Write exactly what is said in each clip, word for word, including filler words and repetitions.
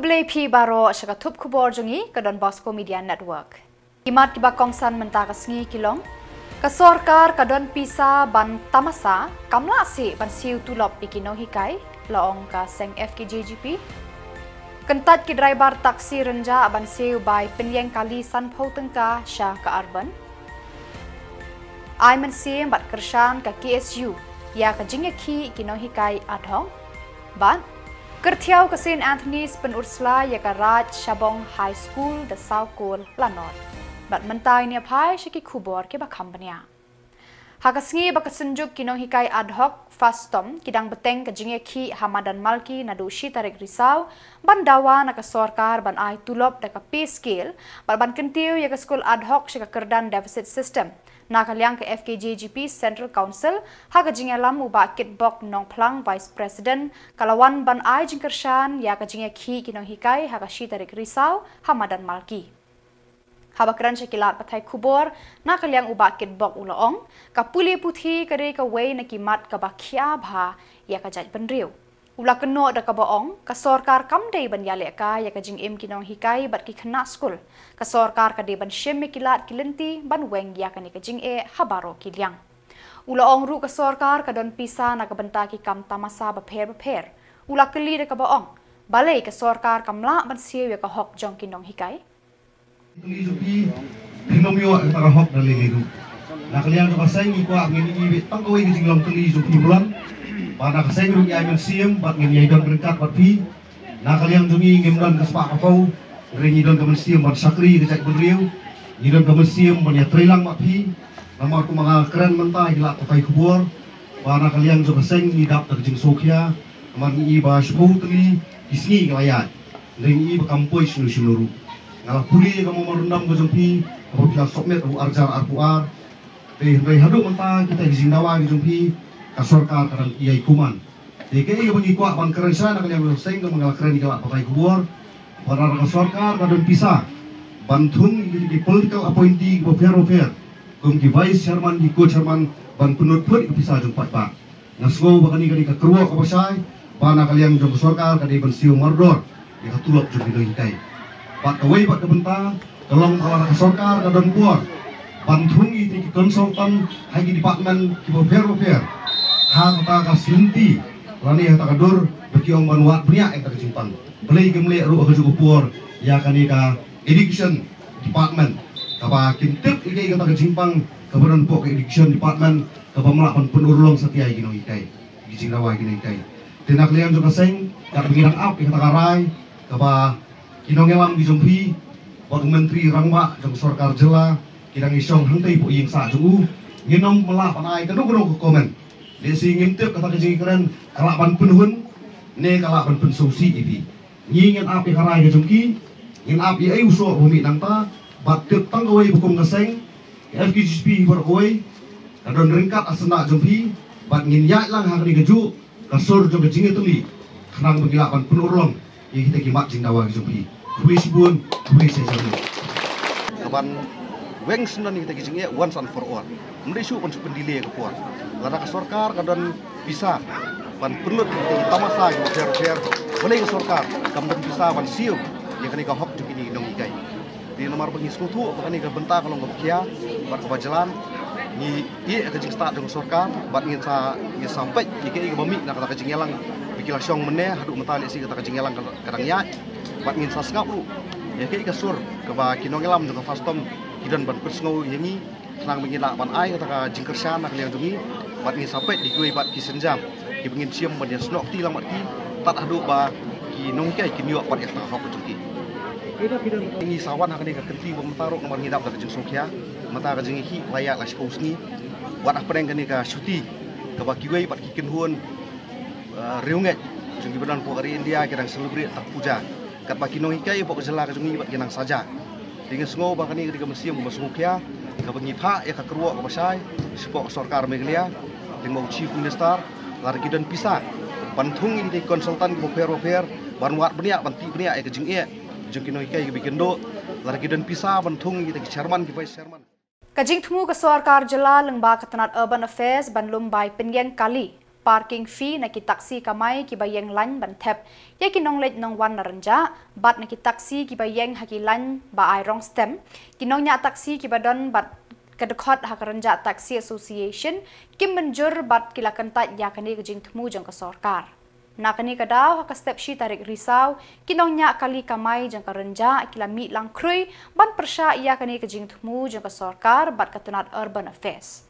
Khublei phi baroh sha ka thup khubor jong ngi ka Don Bosco Media Network. Ki mat kiba kongsan mynta ka sngi ki long: Ka sorkar ka don pisa ban tamasa, kam lah shuh ban siew tulop ïa ki nonghikai, la ong ka seng F K J G P. Kyntait ki driver taxi rynjah ban siew bai pynïeng kali sanphew tyngka sha ka Urban. Ai mynsiem bad kyrshan ka K S U ïa ka jingïakhih ki nonghikai ad hoc. Bad kyrthiaw ka Saint Anthony's Pynursla ïa ka Raid Shabong High School da saw kol lanot. Bad mynta ngin ïa phai sha ki khubor kiba kham bniah. Ha ka sngi ba ka Synjuk ki nonghikai ad hoc FASTOM ki dang bteng ka jingïakhih ha madan Malki naduh shi tarik Risaw, ban dawa na ka sorkar ban ai tulop da ka pay scale, bad ban kyntiew ïa ka skul ad hoc sha ka kyrdan deficit system. Na ka liang ka F K J G P Central Council, ha ka jingïalam u Bah Kitbok Nongphlang, Vice President, ka la wan ban ai jingkyrshan ïa ka jingïakhih ki nonghikai ha ka shi tarik Risaw ha madan Malki. Haba kren sha ki lad pathai khubor, na ka liang u Bah Kitbok u la ong, ka pule puthi ka dei kawei na ki mat kaba khia bha ïa ka jaitbynriew. U la kynnoh da kaba ong, ka sorkar kam dei ban ïalehkai ïa ka jingim ki nonghikai bad ki khynnah skul. Ka sorkar ka dei ban shim ïa ki lad ki lynti ban weng ïa kane ka jingeh ha baroh ki liang. U la ong ruh ka sorkar ka don pisa na ka bynta ki kam tamasa bapher bapher. U la kylli da kaba ong, balei ka sorkar kam lah ban siew ïa ka hok jong ki nonghikai? Tylli jong phi, phin ym ïoh ïa ka hok da lei lei ruh. Na ka liang jong ka seng ngi kwah ngin ïohi beit tang kawei ka jinglong tylli jong phi Blon. Ba na ka seng ruh ngi ai mynsiem bad ngin ïai don ryngkat bad phi. Na ka liang jong ngi ngim don ka spah ka phew, hynrei ngi don ka mynsiem ban shakri ka jaitbynriew. Ngi don ka mynsiem ban ïatreilang bad phi. Namar kumba nga kren mynta ïa ki lad pathai khubor, ba na ka liang jong ka seng ngi dap da ka jingsngewkhia. Namar ngi i ba shiphew tylli ki sngi ki la ïaid, hynrei ngi i ba kam poi shano shano ruh. Nga la pule ïa ka memorandum ka jong phi kaba phi la submit ha u arhajar arphew ar. Te hynrei haduh mynta kita ki jingdawa ki jong phi, ka sorkar ka dang ïai kuman. Te kaei kaba ngi kwah ban kren shai na ka liang ka seng, kaba nga la kren ïa ki lad pathai khubor, ba na ka sorkar ka don pisa ban thung ïa ki political appointee kiba pher bapher, kum ki vice chairman, ki co-chairman, ban pynlut phut ïa ka pisa jong paidbah. Nga sngew ba kane ka dei ka kyrwoh kaba shai, ba na ka liang jong ka sorkar ka dei ban siew mardor ïa ka tulop jong ki nonghikai. Bad kawei pat ka bynta ka long ba lada ka sorkar ka don por ban thung ïa ki consultant ha ki department kiba pher bapher, ha kata ka shlynti lane ha kata ka dur ba ki ong ban wad bniah ïa kata ka jingpang. Balei kim leh ruh ha kajuh ka por ïa kane ka education department, kaba kin tip ïa kata ka jingpang kaba don hapoh ka education department, kaba ym lah ban pynurlong satia ïa ki nonghikai, ki jingdawa ïa ki nonghikai. Te na ka liang jong ka seng, katba ngi dang ap ïa kata ka rai kaba ki nongïalam ki jong phi bad u Myntri Rangbah jong ka sorkar jylla ki dang ïashong hangtei hapoh ïing sah jong u, ngin ym lah ban ai kano kano ka comment. Lehse ngim tip kata ka jingkren ka lah ban pynhun ne ka lah ban pynsngewsih ïa phi. Ngi ngin ap ïa ka rai ka jong ki, ngin ap ïa ei u soh ba mih nangta, bad tip tang kawei ba kum ka seng, ka F K J G P baroh kawei ka don ryngkat ha syndah jong phi, bad ngin ïaid lang ha kane kajuh ka sur jong ka jingïatylli, khnang ba ngi lah ban pynurlong ïa kita ki mat jingdawa ki jong phi. Khublei shibun, khublei shihajar nguh. Ka ban weng syndon ïa kita ki jingeh once and for all. Ym dei shuh ban shu pyndelay ïa ka por. Lada ka sorkar ka don pisa ban pynlut ïa kita ki tamasa kiba pher bapher, balei ka sorkar kam don pisa ban siew ïa kane ka hok jong kine ki nonghikai? Te namar ba ngi sngewthuh ba kane ka bynta ka long kaba khia bad kaba jlan, ngi ïeh ïa ka jingstad jong ka sorkar bad ngin sa, ngin sa peit ïa kaei kaba mih na kata ka jingïalang ba ki la shong mynne haduh mynta, lehse kata ka jingïalang ka, ka dang ïaid, bad ngin sa sngap ruh ïa kaei ka sur kaba ki nongïalam jong ka FASTOM ki don ban pynsngew ïa ngi, khnang ba ngin lah ban ai kata ka jingkyrshan na ka liang jong ngi, bad ngin sa peit ïa kiwei pat ki sienjam kiba ngin shim ban ïasnoh kti lang bad ki, tad haduh ba ki nonghikai kin ïoh pat ïa kata ka hok jong ki. Ngi sa wan ha kane ka kynti ba mynta ruh namar ngi dap da ka jingsngewkhia. Mynta ka jingïakhih la ïaid la shiphew sngi, wat hapdeng kane ka shuti kaba kiwei pat ki kynhun, eh, riewngeit jong kiba don hapoh ka ri India ki dang celebrate ta ka puja, katba ki nonghikai hapoh ka jylla ka jong ngi pat ki nang saja. Te ngi sngew ba kane ka dei ka mynsiem kaba sngewkhia, kaba ngi phah ïa ka kyrwoh kaba shai shapoh ka sorkar Meghalaya, lyngba u Chief Minister, lada ki don pisa ban thung ïa kita ki consultant kiba pher bapher ban wad bniah, ban tih bniah ïa ka jingeh jong ki nonghikai kiba ïakynduh, lada ki don pisa ban thung ïa kita ki chairman, ki vice chairman. Ka jingthmu ka sorkar jylla lyngba ka tnat Urban Affairs ban lum bai pynïeng kali parking fee na ki taxi kamai kiba ïeng lain ban thep ïa ki nongleit nongwan na rynjah, bad na ki taxi kiba ïeng ha ki lain ba ai rong stem, ki nongñiah taxi kiba don bad ka dkhot ha ka Rynjah Taxi Association kim mynjur bad ki la kyntait ïa kane ka jingthmu jong ka sorkar. Na kane ka daw, ha ka step shi tarik Risaw, ki nongñiah kali kamai jong ka rynjah ki la mih lang khrui ban pyrshah ïa kane ka jingthmu jong ka sorkar bad ka tnat Urban Affairs.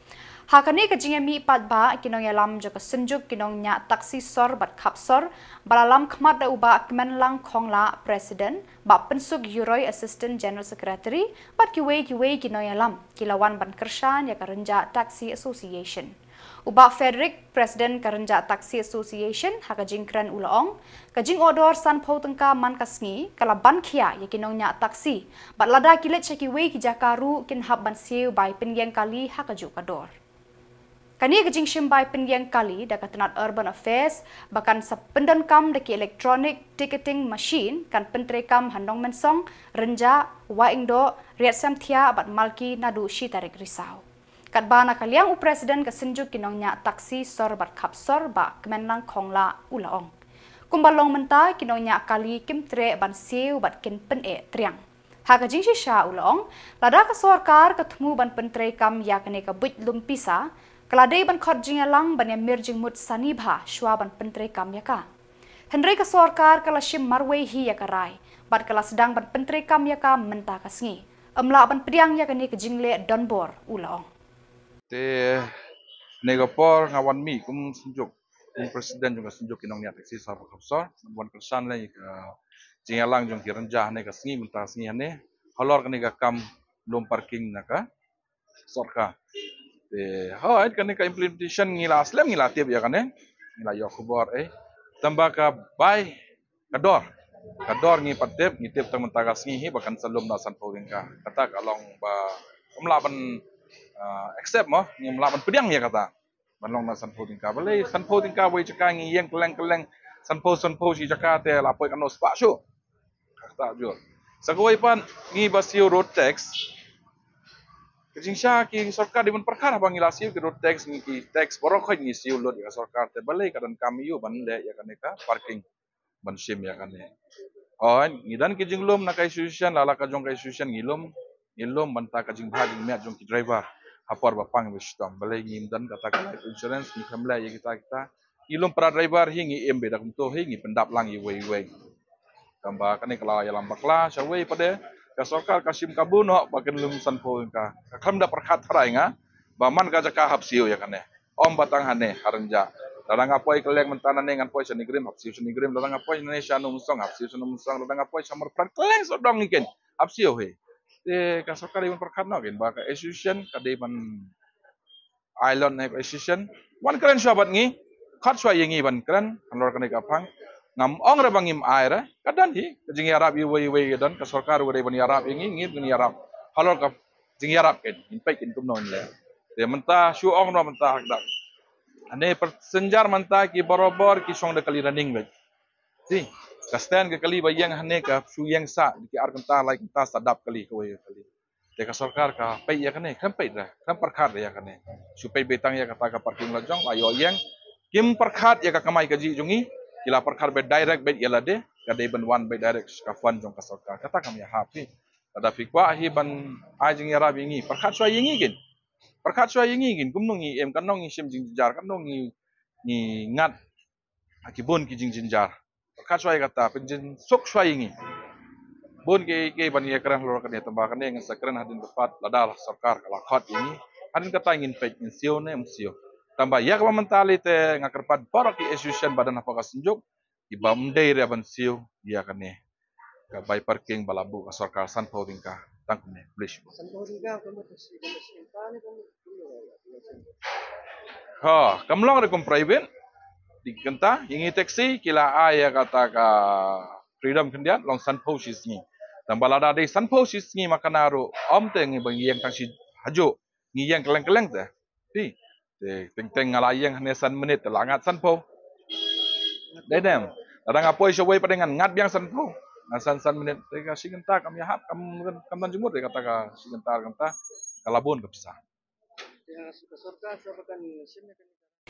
Ha kane ka jingïamih paidbah, ki nongïalam jong ka Synjuk ki nongñiah taxi sor bad khap sor, ba la lam khmat da u Bah Kmenlang Khongla, President, Bah Pynsuk Yuroi, Assistant General Secretary, bad kiwei kiwei ki nongïalam, ki la wan ban kyrshan ïa ka Rynjah Taxi Association. U Bah Frederick, President ka Rynjah Taxi Association, ha ka jingkren u la ong, ka jingordor sanphew tyngka man ka sngi ka la ban khia ïa ki nongñiah taxi, bad lada ki leit sha kiwei ki jaka ruh kin hap ban siew bai pynïeng kali ha kajuh ka dor. Kane ka jingshim bai pynïeng kali da ka tnat Urban Affairs ba kan sa pyndonkam da ki electronic ticketing machine kan pyntreikam ha Nongmensong, Rynjah, Wahingdoh, Riatsamthiah bad Malki naduh shi tarik Risaw. Katba na ka liang u President ka Synjuk ki nongñiah taxi sor bad khap sor, Bah Kmenlang Khongla, u la ong, kumba long mynta, ki nongñiah kali kim treh ban siew bad kin pyneh triang. Ha ka jingshisha u la ong, lada ka sorkar ka thmu ban pyntreikam ïa kane ka buit lum pisa, ka la dei ban khot jingïalang ban ïamir jingmut sani bha shuwa ban pyntreikam ïa ka. Hynrei ka sorkar ka la shim marwei hi ïa ka rai, bad ka la sdang ban pyntreikam ïa ka mynta ka sngi. Ym lah ban pdiang ïa kane ka jingleh donbor, u la ong. Te, ne ka por nga wan mih kum Synjuk, kum President jong ka Synjuk ki nongñiah taxi sor bad khap sor, wan kyrshan lei ka jingïalang jong ki rynjah ne ka sngi mynta ka sngi ne halor kane ka kam lum parking na ka sorkar. Te, hooid, kane ka implementation ngi la slem, ngi la tip ïa kane, ngi la ïoh khubor, eh. Tangba ka bai, ka dor. Ka dor ngi pat tip, ngi tip tang mynta ka sngi hi ba kan sa lum na sanphew tyngka. Kata ka long ba ym lah ban, ah, accept mo, ngi ym lah ban pdiang ïa kata. Ban long na sanphew tyngka. Balei sanphew tyngka wei jaka ngi ïeng kylleng kylleng, sanphew sanphew shi jaka te la poi kano spah shuh. Kata jur. Sa kawei pat, ngi ba siew road tax, ka jingshisha ki sorkar dei ban pyrkhat haba ngi la siew ki road tax, ngi ki tax baroh khoit ngi siew lut ïa ka sorkar, te balei ka donkam ïa u ban leh ïa kane ka parking ban shim ïa kane. Hooid, ngi don ki jinglum na ka association, la la ka jong ka association ngi lum, ngi lum ban ta ka jingbha jingmiat jong ki driver ha por ba pang ba shitom. Balei ngim don kata ka life insurance, ngi khlem leh ïa kita kita. Ngi lum para driver hi, ngi im beit da kumto hi, ngi pyndap lang iwei iwei. Tangba kane ka la ïalam bakla shawei pat de, ka sorkar ka shim kabu noh ba kin lum sanphew tyngka. Ka khlem da pyrkhat tharai nga ba man ka jaka hap siew ïa kane. Ym ba tang hane ha rynjah. Lada nga poi kylleng mynta nane ngan poi sha NEIGRIHMS, hap siew sha NEIGRIHMS, lada nga poi nane sha Nongmensong, hap siew sha Nongmensong, lada nga poi sha Mawphanah, kylleng sawdong ngi kin hap siew hi. Te ka sorkar dei ban pyrkhat noh kin ba ka association ka dei ban ai lad na ka association. Wan kren shuwa bad ngi, khot shuwa ïa ngi ban kren halor kane ka phang. Ngam ong re ba ngim ai re, ka don hi ka jingïarap iwei iwei ka don, ka sorkar ka dei ban ïarap ïa ngi, ngi ban ïarap halor ka jingïarap kin, ngin peit kin kumno ngin leh. Te mynta shu ong noh mynta ha kdang. Hane passenger mynta ki barabor ki shong da kali running beit. Te ka stand ka kali ba ïeng hane ka shu ïeng sah, ki ar kynta lai kynta sa dap kali kawei ka kali. Te ka sorkar ka peit ïa kane, khlem peit re, khlem pyrkhat re ïa kane. Shu peit beit tang ïa kata ka parking la jong, la ïoh ïeng. Kim pyrkhat ïa ka kamai kajih jong ngi, ki la pyrkhat beit direct beit ïa lade, ka dei ban wan beit direct sha ka fund jong ka sorkar. Kata kam ïahap hi. Lada phi kwah hi ban ai jingïarap ïa ngi, pyrkhat shuwa ïa ngi kin. Pyrkhat shuwa ïa ngi kin, kumno ngi im, katno ngi shim jingjynjar, katno ngi, ngi ngat ha ki bun ki jingjynjar. Pyrkhat shuwa ïa kata, pynjynsuk shuwa ïa ngi. Bun ki, ki ban ïakren halor kane, tangba kane ngan sa kren hadien ba pat, lada la sorkar ka la khot ïa ngi. Hadien kata ngin peit ngin siew ne ym siew. Tangba ïa kaba mynta lei te nga kyrpad baroh ki association ba don hapoh ka Synjuk, kiba ym dei re ban siew ïa kane. Ka bai parking ba la buh ka sorkar sanphew tyngka. Tang kumne, khublei shibun. Ha, kam long re kum private. Te kynta, ïa ngi taxi, ki la ai ïa kata ka freedom khyndiat, long sanphew shi sngi. Tangba lada dei sanphew shi sngi ma kane ruh, ym te ngi ba ngi ïeng tang shi hajuh, ngi ïeng kylleng kylleng te. Te, te teng teng nga la ïeng hane san minit, te la ngat sanphew. Dei dem. Lada nga poi shawei pat de ngan ngat biang sanphew. Ngan san san minit. Te ka shi kynta kam ïahap, kam, kam don jingmut de kata ka shi kynta, kynta ka la bun ka pisa. Te ha ka sorkar shuwa ba kan shim ïa kane ka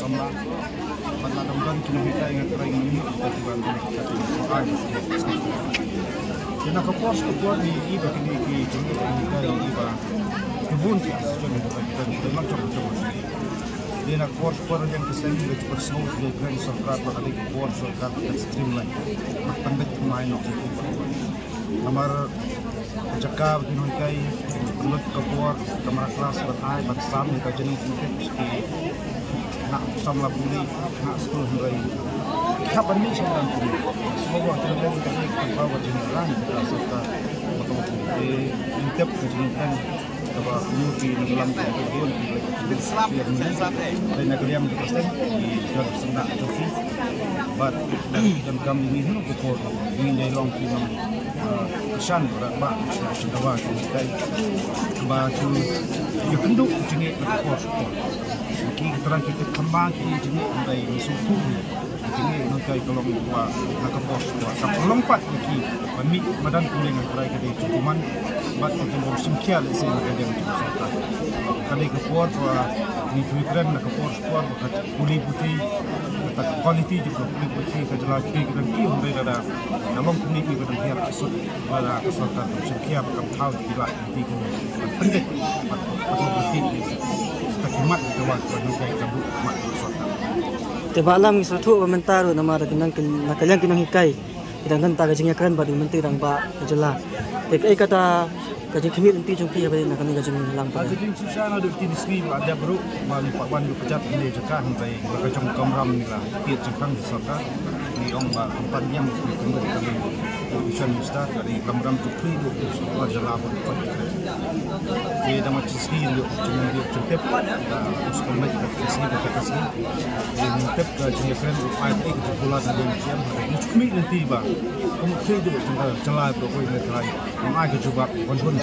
Samla. Ban la dang don ki nonghikai nga trai ngi ki ban don ki ban ai. Te na ka por sha ka por ngi i ba kine ki jinghikai ngi i ba ki bun ki association ki ban don ki ban jong jong. Te na ka por sha ka por ngi ka seng ngi ka por sngewthuh ki kren sorkar ba ka dei ka por sorkar ka streamline. Ban pynbeit kmai noh ki. Namar ka jaka ba ki nonghikai, lut ka por, ka mara klas ban ai ban sam ïa ka jingim ki khynnah samla pule, khynnah skul hynrei hap ban mih sha ka pule. Sngewbha ka leng ka leng ka ba ka jingim ka sorkar ba ka pule. Ïa tep ka jingim ka ba mu ki nonglam ka bun ki lek. Ïa ni dei na ka liang ka seng ki jot sngewbha jong ki. Bad dang kam ni hnu ka por ni dei long ki nong, ah, shan ba ba sha dawa ki dei. Ba tu ïa kynduh jingeh ka por. Ki trai ki kham ba ki jingeh dei ni sum ku. Jingeh nonghikai ka long ba na ka por sha ka long pat ki ba mih madan pule ngan trai ka dei ki kuman. Bad ka jingong sum khia le se na ka dei ka dei ka por ba ni tu kren na ka por sha ka por ba ka pule puthi, ka quality jong ka pule puthi ka jylla ki ka dang ki hynrei lada na long kumne ki ka dang hiar ka sut lada ka sorkar ka sut khia ba kam thaw ki la ki ki ban pyndep ban pyndep ka ki mat ka wan ka nonghikai ka bu mat ka sorkar. Te ba lam ngi sngewthuh ba mynta ruh namar ki nang kin na ka liang ki nonghikai ki dang don ta ka jingïakren bad u Myntri Rangbah ka jylla. Te kaei kata ka jingkhmih lynti jong phi haba ïadei na kane ka jingïalang. Ka jingkhmih naduh ki sngi ba dep ruh ba ngi pat wan ïa ka jaka hynrei ba ka jong kamram ngi la tied jingkhang ki sorkar. Ngi ong ba kam pat ïam ki kumno ka dei Education Minister ka dei kamram tu khmih duh ki sorkar jylla ba ki pat. Te dang ma chi sngi ïa jingtep da u sngewbha ka sngi ka sngi. Jingtep ka jingïakren u ai ka jingkular na dei jingkhmih lynti ba kum khmih duh jingkhuslai ba koi ne trai. Ym ai ka jubab ban hun.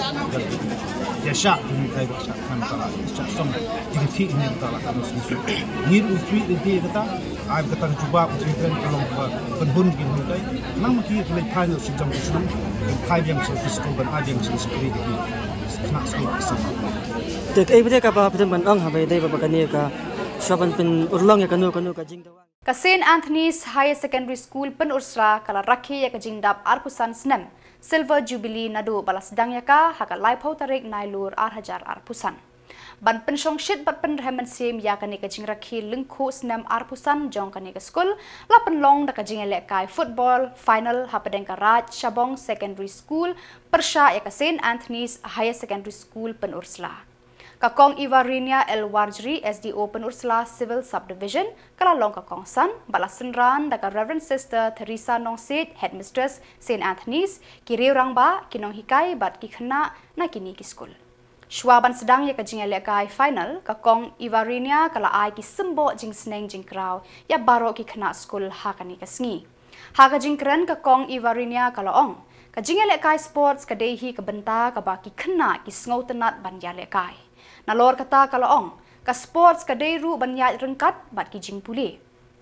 Ïa shah jingkhmih ba shah kan tala shah song jingkhmih ne tala kan song. Ngin u khmih lynti kata ai kata ka jubab jingkhmih ka long ba ban hun ki hun kai. Nang ma ki ka leit phai ne u sing jong u sing. Phai biang sha u sing ban ai biang sha u sing. Kena sing sing. Te kaei ba dei kaba phi dang ban ong haba ïadei bad kane ka shuwa ban pynurlong ïa kano kano ka jingdawa. Ka Saint Anthony's Higher Secondary School Pynursla ka la rakhe ïa ka jingdap arphew san snem Silver Jubilee naduh ba la sdang ïa ka ha ka laiphew tarik Nailur ar hajar arphew san. Ban pynshongshit bad pynrhem mynsiem ïa kane ka jingrakhe lyngkhuh snem arphew san jong kane ka skul, la pynlong da ka jingïalehkai football final hapdeng ka Raj Shabong Secondary School pyrshah ïa ka Saint Anthony's Higher Secondary School Pynursla. Ka Kong Ivarinia L Warjri, S D O Pynursla Civil Subdivision, ka la long ka kongsan, bad la synran da ka Reverend Sister Theresa Nongsiej, Headmistress Saint Anthony's, ki riew rangbah, ki nonghikai bad ki khynnah na kine ki skul. Shuwa ban sdang ïa ka jingïalehkai final, ka Kong Ivarinia ka la ai ki symboh jingsneng jingkraw ïa baroh ki khynnah skul ha kane ka sngi. Ha ka jingkren ka Kong Ivarinia ka la ong, ka jingïalehkai sports ka dei hi ka bynta kaba ki khynnah ki sngewtynnat ban ïalehkai. Nalor kata ka la ong, Ka sports ka dei ruh ban ïaid ryngkat bad ki jingpule.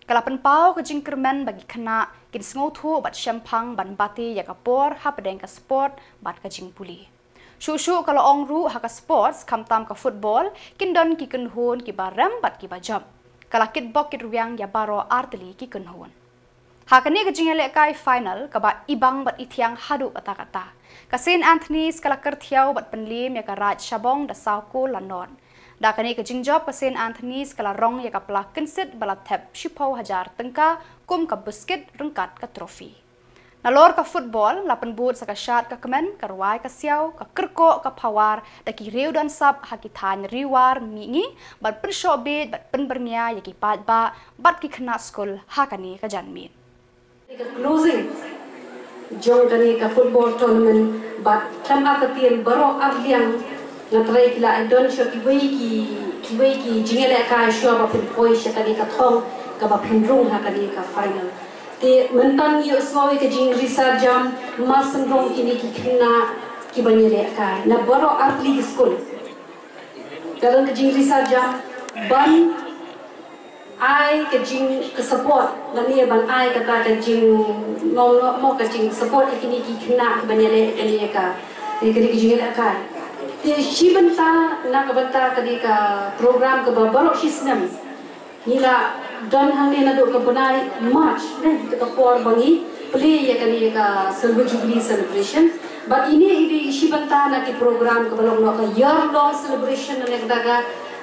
Ka la pynpaw ka jingkyrmen ba ki khynnah kin sngewthuh bad shemphang ban bati ïa ka por hapdeng ka sport bad ka jingpule. Shuh shuh ka la ong ruh ha ka sports khamtam ka football kin don ki kynhun kiba rem bad kiba jop. Ka la kitbok kitrwiang ïa baroh artylli ki kynhun. Ha kane ka jingïalehkai final kaba ibang bad ithiang haduh katta katta, ka Saint Anthony's ka la kyrthiaw bad pynliem ïa ka Raid Shabong da saw kol la nod. Da kane ka jingjop ka Saint Anthony's ka la rong ïa ka pla kynsit ba la thep shiphew hajar tyngka kum ka buskit ryngkat ka trophy. Nalor ka football la pynbud sa ka shad ka kmen, ka rwai ka siaw, ka kyrkoh ka phawar da ki riew don sap ha ki thaiñ Ri War Mihngi ban pynshoh bieit bad pynbyrngia ïa ki paidbah bad ki khynnah skul ha kane ka janmiet. Ka closing jong kane ka football tournament bad khlem artatien baroh arliang nga trai ki la ai don sha kiwei ki kiwei ki jingïalehkai shuwa ba phin poi sha kane ka thong kaba phin rung ha kane ka final. Te mynta ngi ïohsngew ïa ka jingri sarjam, mar shen rong kine ki khynnah kiba ïalehkai na baroh artylli ki skul. Ka don ka jingri sarjam ban ai ka jing ka support lane ban ai kata ka jing mo mo ka jing support ïa kine ki khynnah kiba ïaleh ïa kane ka ïa kane ka jingïalehkai. Te shi bynta na ka bynta kane ka program kaba baroh shi snem ngi la don hangne naduh ka bnai March ne, ka por ba ngi plie ïa kane ka Silver Jubilee Celebration. Bad ine i dei shi bynta na ki program kaba long noh ka year long celebration ne, kata ka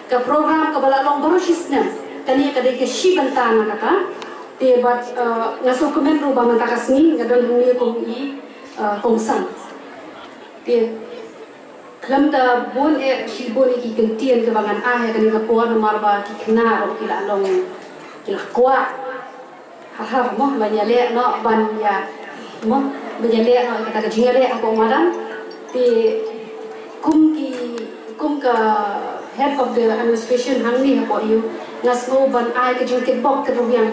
ka program kaba la long baroh shi snem. Kane ka dei ka shi bynta na kata. Te bad eh, nga sngewkmen ruh ba mynta ka sngi nga don hangne kum i eh, kongsan. Te khlem da bun eh shibun eh ki kyntien kaba ngan ai ha kane ka por namar ba ki khynnah ruh ki la long ki la kwah. Har har mo ban ïaleh noh ban ïa mo ban ïaleh noh kata ka jingïaleh hapoh madan. Te kum ki kum ka head of the administration hangne hapoh ïew nga sngew ban ai ka jingkitbok kitrwiang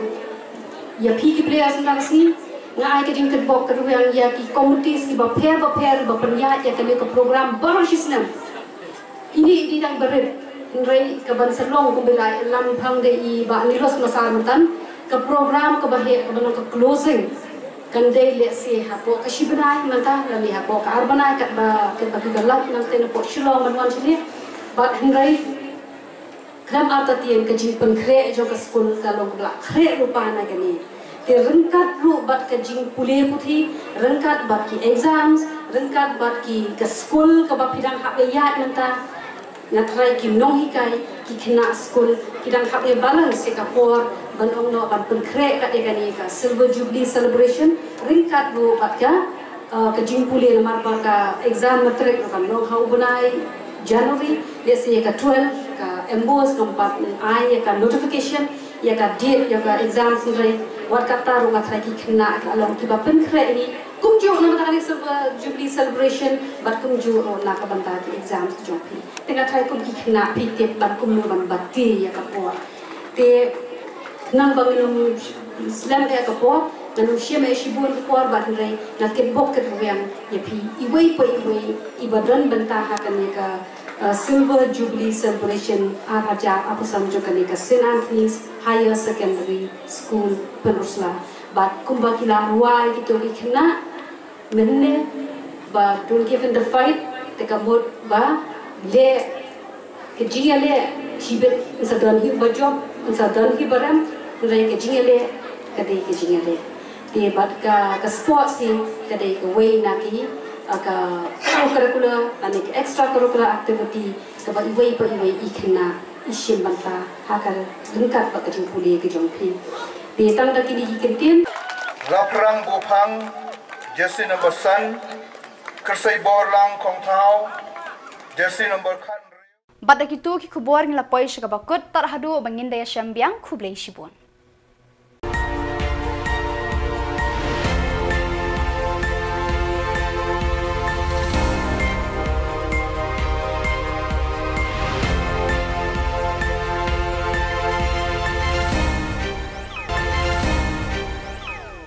ïa phi ki players mynta ka sngi. Nga ai ka jingkitbok kitrwiang ïa ki committees kiba pher ba pher ba pynïaid ïa kane ka program baroh shi snem. Ine i dei tang barit hynrei ka ban sa long kumba la lam phang de i Bah Niros Massar mynta ka program kaba heh kaba long ka closing kan dei lehse hapoh ka shi bnai mynta lane hapoh ka ar bnai katba katba ki ba lait nangta napoh Shillong ban wan shane. Bad hynrei khlem artatien ka jingpynkhreh jong ka skul ka long kaba la khreh lypa na kane. Te ryngkat ruh bad ka jingpule puthi, ryngkat bad ki exams, ryngkat bad ki ka skul kaba phi dang hap ïaid mynta. Nga trai ki nonghikai, ki khynnah skul ki dang hap ïa balance ïa ka por ban ong noh ban pynkhreh kat ïa kane ka Silver Jubilee Celebration ryngkat ruh bad ka uh, ka jingpule namar ba ka exam matric ruh kan long ha u bnai January, lehse ïa ka twelve ka MBOSE kan pat ai ïa ka notification ïa ka date ïa ka exam hynrei wat kata ruh nga trai ki khynnah ka long kiba pynkhreh hi kumjuh na ka bynta ka Silver Jubilee Celebration bad kumjuh ruh na ka bynta ki exam jong phi. Te nga trai kum ki khynnah phi tip ban kumno ban bati ïa ka por. Te nang ba ngan ym slem eh ka por, ngan ym shim eh shibun ka por bad hynrei nga kitbok kitrwiang ïa phi iwei pa iwei iba don bynta ha kane ka uh, Silver Jubilee Celebration ar hajar arphew san jong kane ka Saint Anthony's Higher Secondary School Pynursla. Bad kumba ki la rwai kito ki khynnah mynne ba don't give in the fight te ka mut ba leh ka jingïaleh shibit yn sa don hi ba jop yn sa don hi ba rem hynrei ka jingïaleh ka dei ka jingïaleh. Te bad ka ka sports hi ka dei ka wei na ki uh, ka curricular lane ka extra curricular activity kaba iwei pa iwei i khynnah i shim bynta ha ka ryngkat bad ka jingpule ka jong phi. Te tang da kine ki kyntien. Laprang Buphang, jersey number san, Kyrsei Borlang Khongthaw, jersey number khat. Bad da kito ki khubor ngi la poi sha kaba kut tad haduh ba ngin da ïashem biang khublei shibun.